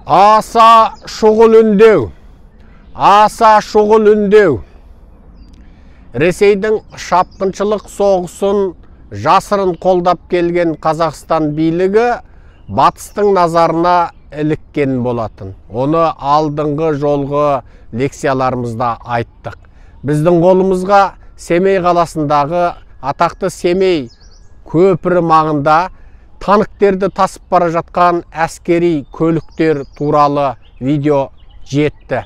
Аса шұғыл үндеу. Аса шұғыл үндеу. Ресейдің шапқыншылық соғысын жасырын қолдап келген Қазақстан билігі Батыстың назарына іліккен болатын. Оны алдыңғы жолғы лекцияларымызда айттық. Біздің қолымызға Семей қаласындағы атақты Семей көпірі маңында танктерді тасып бара жатқан әскери көліктер туралы видео жетті.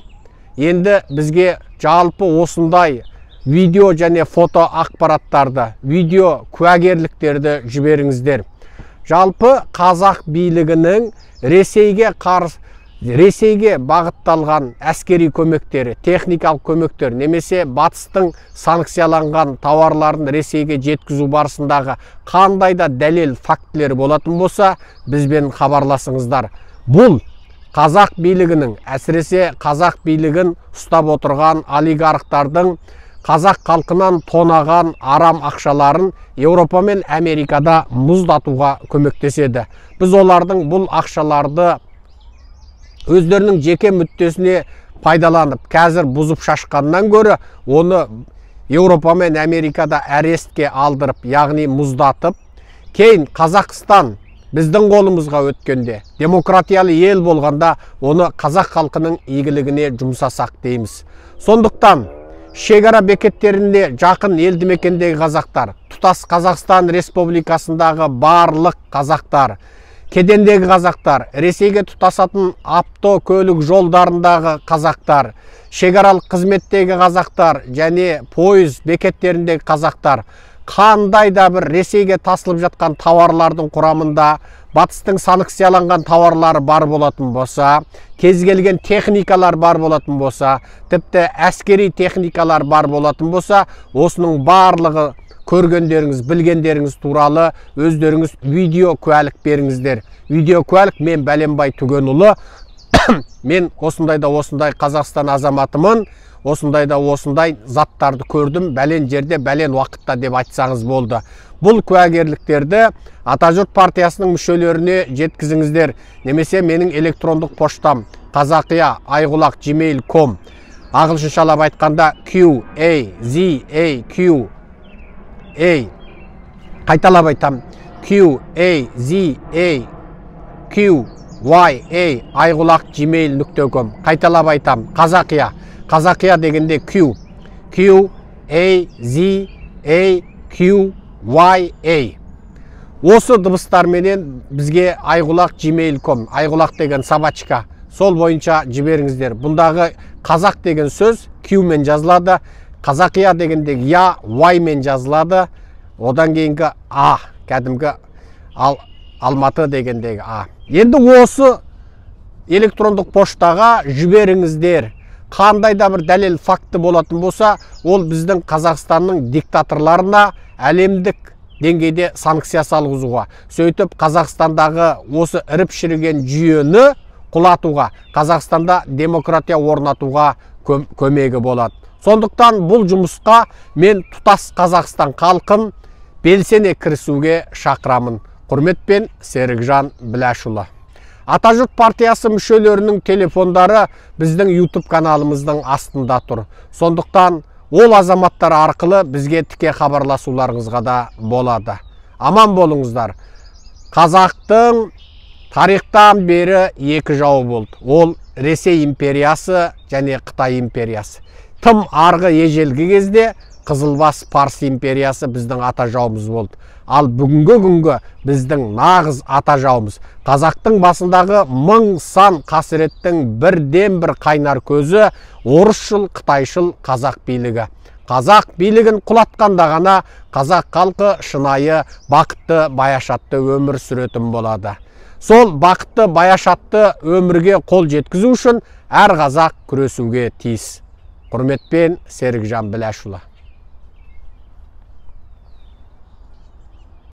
Енді бізге жалпы осындай видео және фото ақпараттарды, видео куәгерліктерді жіберіңіздер. Жалпы қазақ билігінің Ресейге бағытталған әскери көмектері, техникалық көмектер немесе Батыстың санкцияланған тауарларын Ресейге жеткізу барысындағы қандай да дәлел фактілер болатын болса, бізбен хабарласыңыздар. Бұл қазақ билігінің, әсіресе қазақ билігін ұстап отырған олигархтардың қазақ халқынан тонаған арам ақшаларын Еуропа мен Америкада мұздатуға көмектеседі. Біз олардың бұл ақшаларды өздерінің жеке мүддесіне пайдаланып, қазір бұзып шашқаннан гөрі, оны Еуропа мен Америкада арестке алдырып, яғни мұздатып, кейін Қазақстан біздің қолымызға өткенде, демократиялы ел болғанда, оны қазақ халқының игілігіне жұмсасақ дейміз. Сондықтан шекара бекеттерінде жақын елді мекендегі қазақтар, тұтас Қазақстан Республикасындағы барлық қазақтар, кедендегі қазақтар, Ресейге тұтасатын автокөлік жолдарындағы қазақтар, шекаралық қызметтегі қазақтар және пойыз бекеттеріндегі қазақтар қандай да бір Ресейге тасылып жатқан тауарлардың құрамында Батыстың санкцияланған тауарлары бар болатын болса, кез келген техникалар бар болатын болса, тіпті әскери техникалар бар болатын болса, осының барлығы көргендеріңіз, білгендеріңіз туралы өздеріңіз видео куәлік беріңіздер. Видео куәлік мен Бәленбай Түгенұлы, мен осындай да осындай Қазақстан азаматымын, осындай да осындай заттарды көрдім, бәлен жерде, бәлен уақытта деп айтсаңыз болды. Бұл куәгерліктерді Атажұрт партиясының мүшелеріне жеткізіңіздер, немесе менің электрондық поштам қазақия айғұлақ gmail.com, ағылшыншалап айтқанда Q A Z A Q A, қайталап айтам, Q A Z A Q Y A айғұлақ gmail.com, қайталап айтам, қазақия, қазақия дегенде Q, Q A Z A Q Y A. Осы дыбыстарменен бізге айғұлақ gmail.com, айғұлақ деген собачка, сол бойынша жіберіңіздер. Бұндағы қазақ деген сөз Q мен жазылады, қазақия дегенде я Y мен жазылады, одан кейінгі А, кәдімгі Алматы дегендегі А. Енді осы электрондық поштаға жіберіңіздер. Қандай да бір дәлел факті болатын болса, ол біздің Қазақстанның диктаторларына әлемдік деңгейде санкция салғызуға, сөйтіп Қазақстандағы осы іріп шіріген жүйені құлатуға, Қазақстанда демократия орнатуға көмегі болады. Сондықтан бұл жұмысқа мен тұтас Қазақстан халқын белсене кірісуге шақырамын. Құрметпен, Серікжан Біләшұлы. Атажұрт партиясы мүшелерінің телефондары біздің YouTube каналымыздың астында тұр. Сондықтан ол азаматтар арқылы бізге тіке хабарласуларыңызға да болады. Аман болыңыздар. Қазақтың тарихтан бері екі жауы болды. Ол Ресей империясы және Қытай империясы. Тым арғы ежелгі кезде Қызылбас Парсы империясы біздің ата жауымыз болды. Ал бүгінгі күнгі біздің нағыз ата жауымыз, қазақтың басындағы мың сан қасіреттің бірден бір қайнар көзі орысшыл, қытайшыл қазақ билігі. Қазақ билігін құлатқанда ғана қазақ халқы шынайы бақытты, баяшатты өмір сүретін болады. Сол бақытты, баяшатты өмірге қол жеткізу үшін әр қазақ күресуге тиіс. Құрметпен, Серікжан Біләшұлы.